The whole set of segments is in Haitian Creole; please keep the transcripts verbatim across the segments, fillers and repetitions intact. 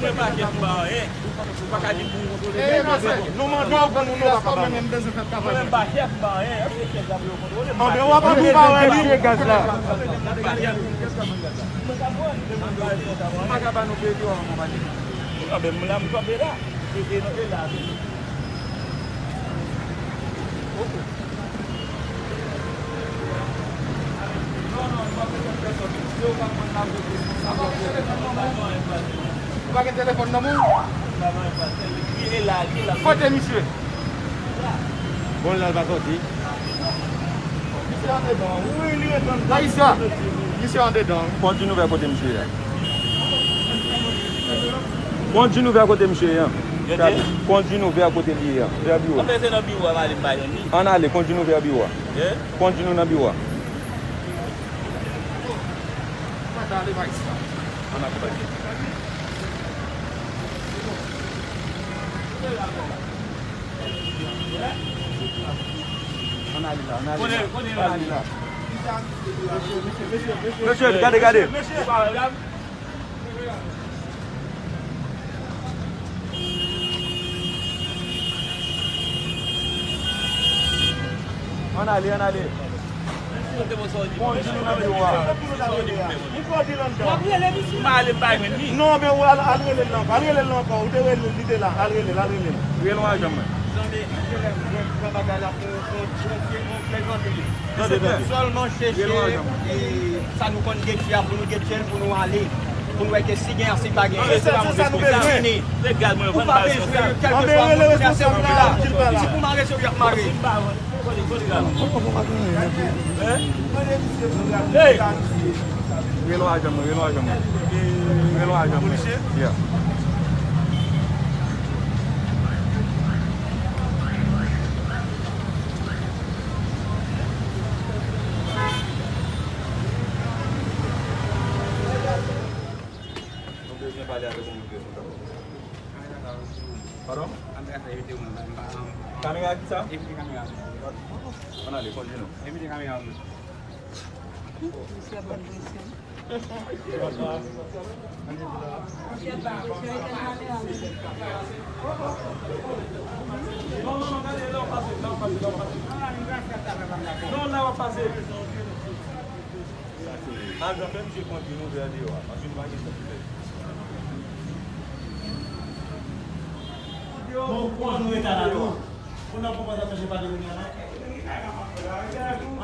Mwen pa chèf, m pa anyen. Ou pa ka di pou m kontwole. Nou mande w pou nou, nou pa ka ba nou. Mwen menm pa chèf, m pa anyen. Èske chèf la pou yo kontwole? Anben, w ap ap ou pa wè li. Mesye gaz la. M pa chèf. Ou pa ka ba nou kredi w an konpayi. Anben, m la, m kanpe la. E, e, e la. Ou pa gen telefòn nan men w? Kote misye? Bon, la l pa sòti. Misye andedan. Wi, li ret andedan. Misye andedan. Kondui nou vè kote misye ye a. Kondui nou vè kote misye ye a. Kondui nou vè kote li ye a. Vè biwo. Anben se nan biwo a m ale, m pa jwenn li. Ann ale, kondui nou vè biwo a. Kondui nou nan biwo a. Ann akonpanye. Ann ale la, ann ale la. Ann ale la. Mesye, gade, gade. Ann ale, ann ale. Bon, di nou nan biwo a. Non, men ou al, al rele l ankò, al rele l ankò. Ou te rele l, li te la. Al rele l, al rele l. Rele yon ajan mwen. Tande, tande, tande. Sèlman chèche, e, sa nou konn detwi a pou nou detwi l, pou nou ale. Pou nou wè ke si gen, si pa gen. Se sa, se sa nou bezwen. Ou pa bezwen kèlkeswa moun, mèsi anpil la. Di pou mare se ou y ap mare. Rele yon ajan mwen, rele yon ajan mwen. Rele yon ajan mwen. Yeah. Nou bezwen pale avèk yon moun ke nou ka. Padon? Kamera ki sa? Ann ale, kondui nou. Misye ap ban presyon. Non, non, non, gade, la w pase, la w pase, la w pase. Non, la w ap pase. Ajan, fè misye kondui nou vè deyò a, paske nou pa gen tan pou fè. Bon, konnen nou rete la tou. Pou nan konprann sa chanje pa de moun nan.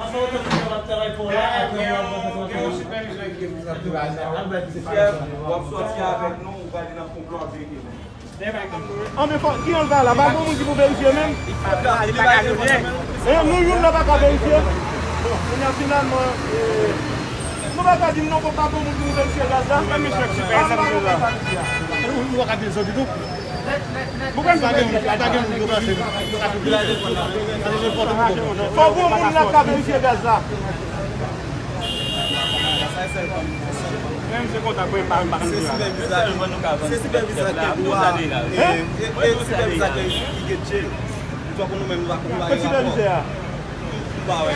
Anvan w te fini travay pou la, apre w ap konprann sa. Chèf, w ap sòti avèk nou, ou prale nan konplo ap veye nou. Anben, fò, ki anba la? Pa gen moun ki pou verifye menm? E, nou youn nan pa ka verifye? Bon, kounye a, finalman, e, nou pa ka di m non, pa gen moun ki pou verifye gaz la? Anba la, pa ka di a. Ou pa ka di dezòd ditou. Pou kòm sa gen moun, pa gen moun ki ranse, yo ka tou viraje. Sa se nenpòt moun. Fò gen moun la ka verifye gaz la. Menm se kontak mwen pa, pa. Se sipèvizè. Se sipèvizè ki pou a. E, e, e sipèvizè ki, ki gen tchè. Ou fè pou nou menm, nou pa, nou pa gen rapò. Sipèvizè a. M pa wè.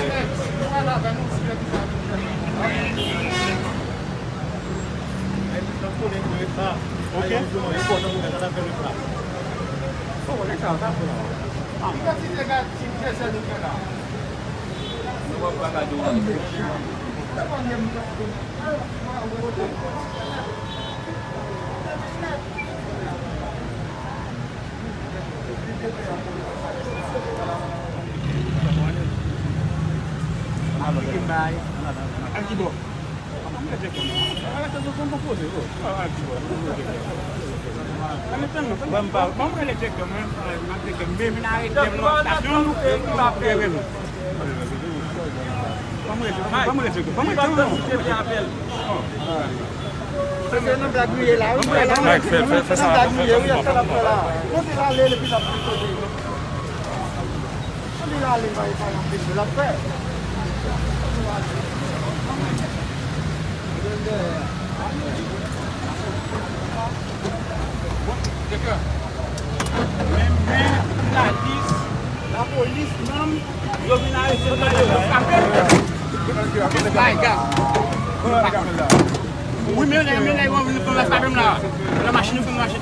Ok. Ban m pa, ban m rele direktè mwen, m ap direktè m, men vin arete m nan estasyon, nou, nou ap rele nou. Ban m rele, ban m rele direktè, ban m rele direktè, non. Se nan blag nou ye la, wi. Mike, fè, fè, fè sa rapid, fè sa rapid. Kote l ale, epi l ap kote. Kote l ale, pa, pa l ap fè, l ap fè. Men, men, lapolis, lapolis, menm, yo vin arete m la, yo, yo frape m. Bay gaz. Wi, men lè, men lè, yo vin frape m la. La machin Yo vin mache.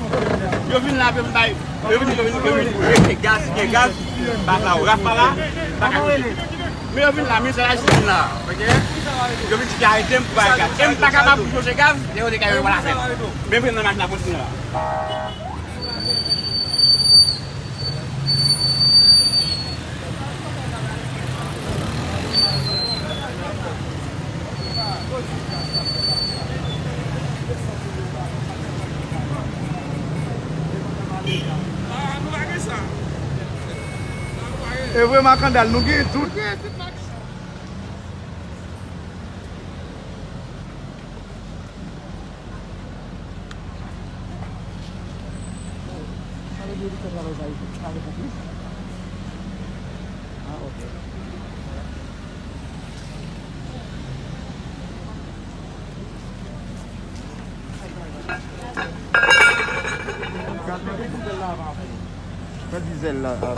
Yo vin la, yo vin bay. Yo vin, yo vin, yo vin rete gaz, gen gaz. Baka, raf pa la, baka kote. Men yo vin la, men se la, vin la. Ok? Yo vin di ki arete m pou bay gaz. E m pa kapab pou chanje gaz, lè yo te ka yo pa la fè. Men vin nan machin la, kontinye la. E vre, Makandal, nou gen tout. Sa vle di yo te fè travay sa isit, pa gen konplis? Ah, ok. Fè dizèl la avan.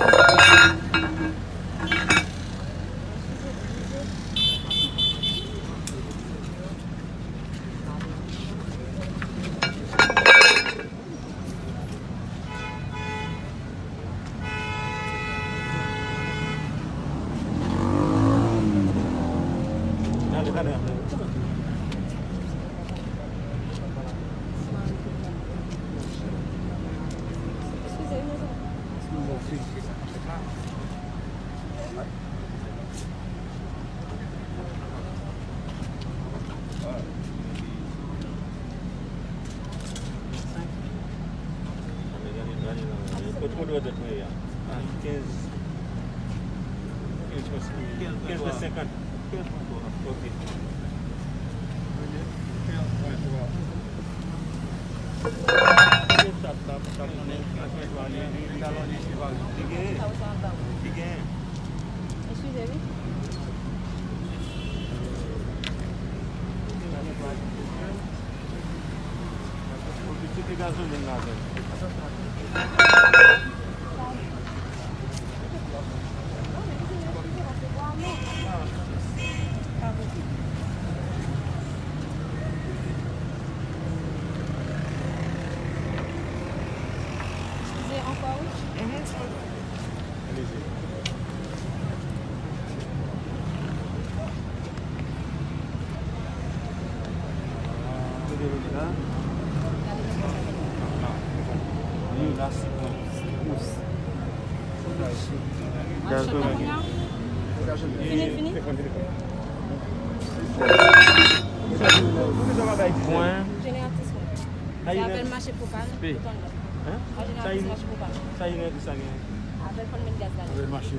Kot, kot ou dwe mete a? Kenz. Kenz pwen senkant. Ok. Li genyen. Li genyen. Eskize, wi. Ok, cheke gazolin la avè m. Eskize ankò, wi. Fini, fini. Pwen. Jeneratris mwen. Se apèl mache pwopàn, ou tann. Hein? Sa jeneratris mache pwopàn. Sa jeneratris sa genyen? Apèl fann met gaz la. Apèl mache.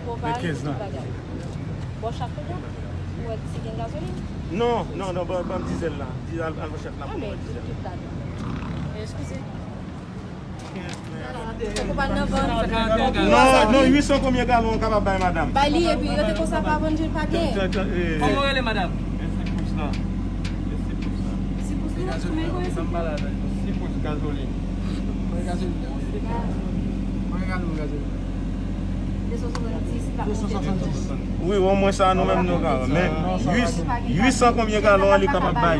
Pwopàn, tout bagay. Bò chak tout bon? Ou wè si gen gazolin? Non, non, non, ban, ban m dizèl la. Di al, al bò chak la pou mwen dizèl. Eskize. Non, non, uit san konbyen galon ou kapab bay madanm? Bay li, epi rete konsa, pa vann, pa gen. Kòman w rele, madanm? Sipous la. Sipous la? Konbyen, konbyen sipous? Sipous gazolin. Konbyen gazolin? Konbyen galon gazolin? De san swasanndis, pa konte. Wi, omwen sa nou menm nou ka wè. Men uit, uit san konbyen galon an li kapab bay?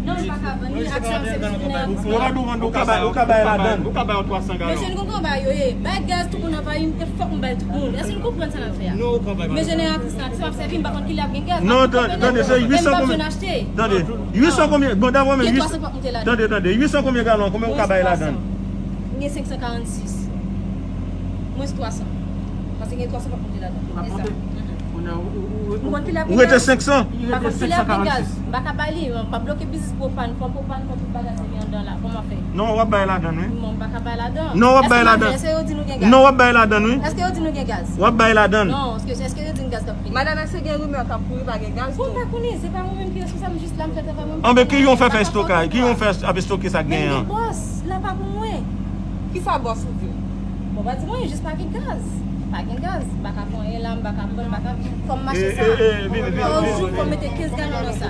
Non, li pa ka vann, li aksè an sèvis pou nèg. Ou ka, ou ka bay, ou ka bay ladann. Ou ka bay yon twa san galon. Mesye, nou konn kòman bagay yo ye. Bay gaz, tout moun anvayi m, e fòk m bay tout moun. Èske nou konprann sa n ap fè a? Men jeneratris la, si w ap sèvi, m pa konn kilè ap gen gaz. Non, tande, tande, se uit san konbyen? Tande, uit san konbyen? Bon, dabò, men uit san. Tande, tande, uit san konbyen galon? Konbyen ou ka bay ladann? M gen senk san karannsis. Mwens twa san. Paske gen twa san pa konte ladan. N ap konte. Ou konn kilè ap gen gaz? Ou rete senk san? M pa konn kilè ap gen gaz. M pa ka bay li. M pa bloke biznis pwopàn. Fò pwopàn, fò tout bagay se gen anndan la. Kòman fè? Non, w ap bay ladann, wi. Non, m pa ka bay ladan. Non, w ap bay ladann. Èske yo di nou gen gaz? Non, w ap bay ladann, wi. Èske yo di nou gen gaz? W ap bay ladann. Non, èske, èske yo di n gaz t ap vini? Madanm, èske gen rimè k ap kouri pa gen gaz tou? Bon, m pa konnen. Se pa mwen menm ki responsab, m jis la, m fè travay mwen. Anben, ki yon fè fè estokay? Ki yon fè ap estoke sa k genyen an? Men gen bòs. La pa pou mwen. Kisa bòs ou di w? Bon, pa di mwen, jis pa gen gaz. Pa gen gaz. M pa ka pran anyen la, m pa ka pran, m pa ka. Fò m mache sa. Fò m mete kenz galon nan sa.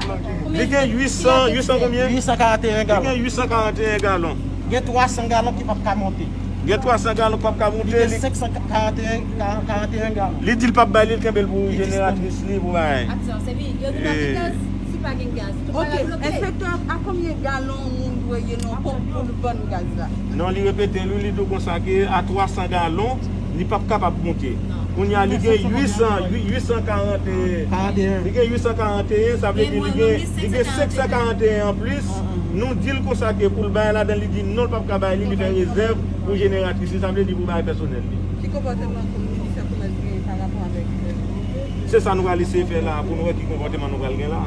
Li gen uit san, uit san konbyen? Uit san karanteyen galon. Li gen uit san karanteyen galon. Gen twa san galon ki p ap ka monte. Gen twa san galon k p ap ka monte. Li gen senk san karanteyen, karanteyen galon. Li di l p ap bay li, l kenbe l pou jeneratris li, pou bagay. Aksyon, se vini. Yo di pa gen gaz. Si pa gen gaz, tout bagay bloke. Enspektè, a konbyen galon moun Voye nan ponp pou l vann gaz la. Non, li repete l, wi, li di w konsa ke a twa san galon, li p ap kapab monte. Kounye a, li gen uit san, uit san karant, li gen uit san karanteyen, sa vle di li gen, li gen senk san karanteyen an plis. Nou di l konsa ke pou l bay ladan, li di non, l p ap ka bay li, li fè rezèv pou jeneratris li, sa vle di pou bay pèsonèl li. Ki konpòteman minis komès genyen pa rapò avèk, euh, Se sa nou pral eseye fè la pou nou wè ki konpòteman nou pral gen la.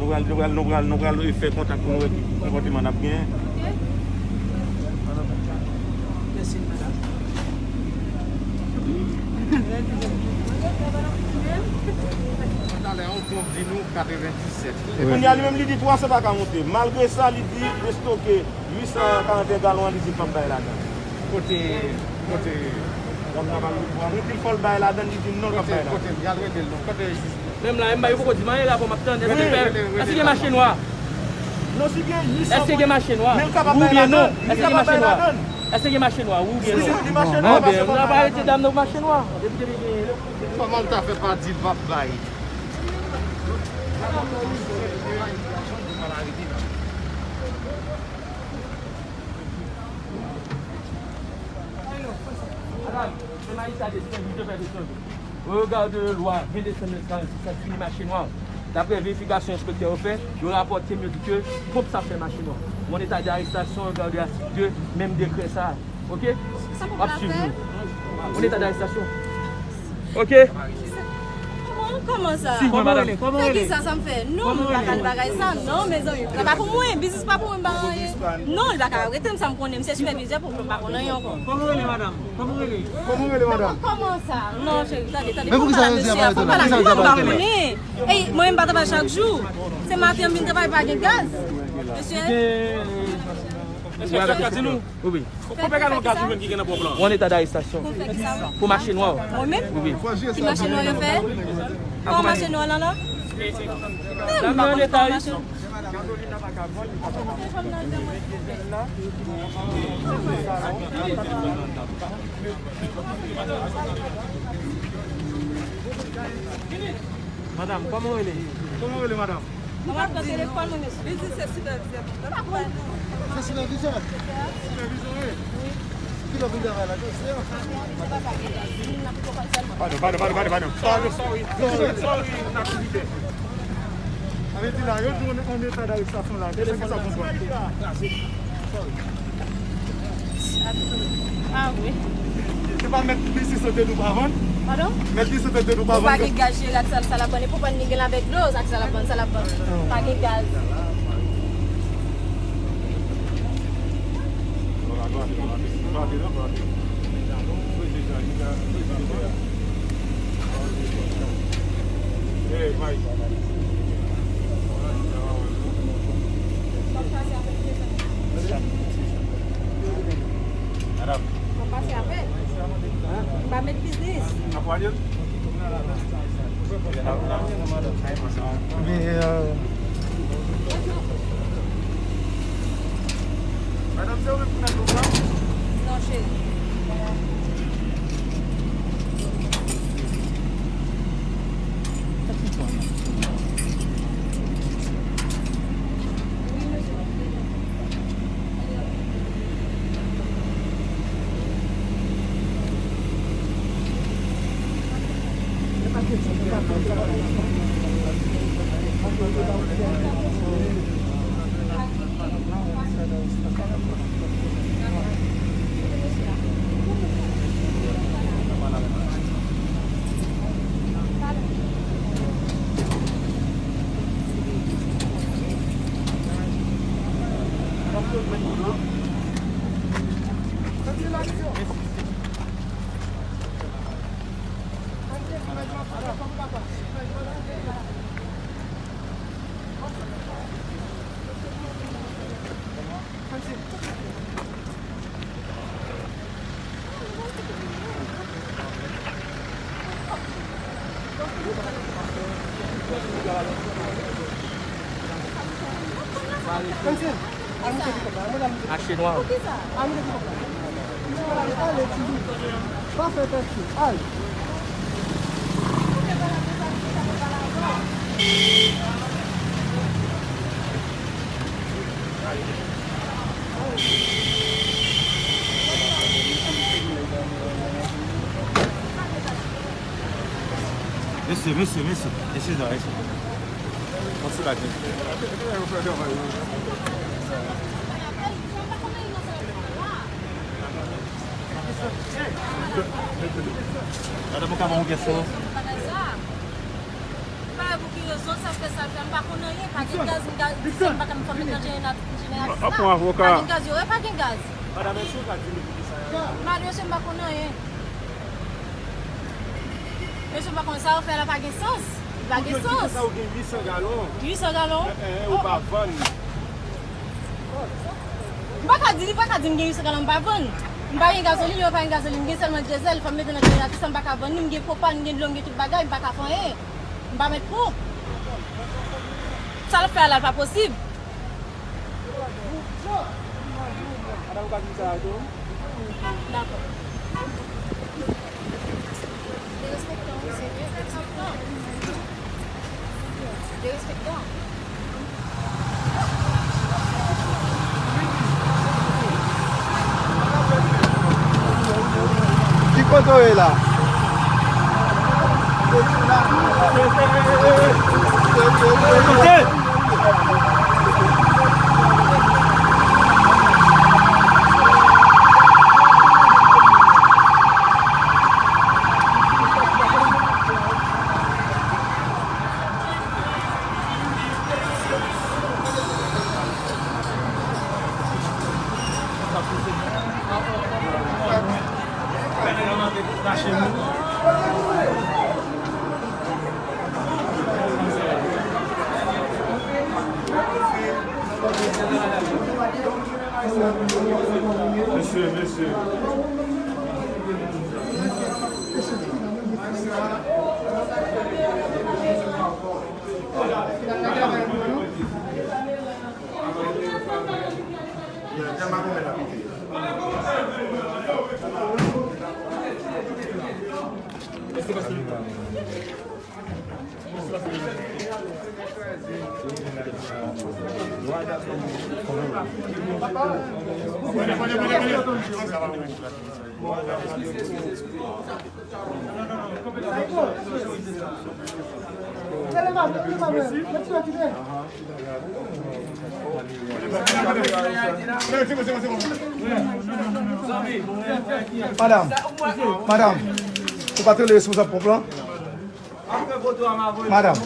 Nou pral, nou pral, nou pral, nou pral fè kontak pou nou wè ki konpòteman n ap gen. Mèsi, madanm. Talè, yon ponp di nou katrevenndisèt. Kounye a, li menm, li di twa san pa ka monte. Malgre sa, li di destoke uit san karanteyen galon an, li di l p ap bay ladan. Kote, kote? Dam nan pral di fò l bay ladan, li di non, l p ap bay ladan. Kote, kote, y al rele l non. Kote? Menm la, m ba yo poko di m anyen la, pou m ap tande. Èske gen mache nwa? Non, si gen uit san, èske gen mache nwa? Men l kapab bay ladan. Èske gen mache nwa? Èske gen mache nwa? Wi oubyen non? Si se di mache nwa, mache nwa. N ap arete dam nan pou mache nwa. Depi, depi gen... Kòman l ta fè pa di l p ap bay? Madanm, se majistra de Senvil, de fè de Senvil. Au regard de lwa venn desanm mil karansis, sa fini mache nwa. Daprè verifikasyon enspektè yo fè, yo rapòte m, yo di ke ponp sa fè mache nwa. Mon état d'arrestation, au regard de l'article deux, menm dekrè sa. Ok? W ap swiv nou. Mon état d'arrestation. Ok? Kòman, kòman sa? Swiv mwen, madanm. Fè kisa sa m fè? Non, m pa ka al bagay sa. Non, mezanmi. Sa pa pou mwen, biznis pa pou mwen, m pa anyen. Non, li pa ka arete m, sa m konnen, m se sipèvizè pou m pa konn anyen ankò. Kòman w rele, madanm? Kòman w rele? Kòman w rele, madanm? Kòman sa? Non, cheri, tande, tande. Fò m pale ak mesye a, fò m pale ak li, m pa konnen. Ey, mwen menm m pa travay chak jou. Se maten m vin travay, pa gen gaz. Mesye. Enspektè ka di nou. Wi, wi. Konbyen galon gaz ou menm ki gen nan ponp lan? Ou an eta darestasyon. Pou mache nwa. Mwen menm? Wi, wi. Ki mache nwa yo fè? Pou mache nwa lan la? Dam nan an eta wi. Madanm, kòman w rele? Kòman w rele, madanm? Mwen ap pran telefòn mwen, mesye. Li di se sipèvizè pou mwen. Se sipèvizè? Sipèvizè, wi. Wi. Ki lè w vin travay la, se... Padon, padon, padon, padon, padon. Sorry, sorry, sorry, sorry, n ap kite. Sa vle di la, yo di w an eta darestasyon la, se sa ki sa konprann. Ah wi. Se pa mèt biznis lan te di w pa vann? Padon? Mèt biznis lan te di w pa vann? Ou pa gen gaz, cheri, ak sa, sa l ap vann. E pou vann li gen avèk dlo, ak sa l ap vann, sa l ap vann. Pa gen gaz. Hey, Mike. Madanm. Fò pase apre. M pa met biznis. Ap wale? Men, euh, madanm, se ou menm ki met lòt la? Non, cheri. Mache nwa. Mesye, mesye, mesye. Mesye, mesye. Yon ti bagay. Madanm, ou ka ban yon kèk fò? Pa wè pou ki rezon sa fè sa fè, m pa konn anyen, pa gen gaz, m ga-, m pa ka, m fè m met nan jenerat-, jeneratris la. Ap pran avoka. Pa gen gaz, yo wè pa gen gaz. Madanm, èske w ka di nou poukisa? Madanm, mesye, m pa konn anyen. Mesye, m pa konn sa yo fè la, pa gen sans. Li pa gen sans. Sa ou gen uit san galon. Uit san galon? Eh, eh, ou pa vann. M pa ka di, li pa ka di m gen uit san galon, m pa vann. M pa gen gazolin, yo pa gen gazolin, m gen sèlman dyezèl, fò m mete nan jeneratris la, m pa ka vann li, m gen pwopàn, m gen dlo, m gen tout bagay, m pa ka fè anyen. M pa mèt pran. Sa l ap fè a la, l pa posib. Dakò. Derespektan, wi, se derespektan. Derespektan. Ki kote w ye la? Mesye, mesye. Madanm, madanm, ou pa t rele responsab ponp lan? Madanm.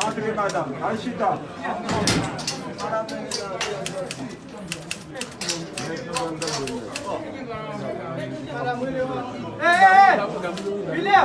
Antre, madanm. Al chita. Hey, hey, hey! Vilè!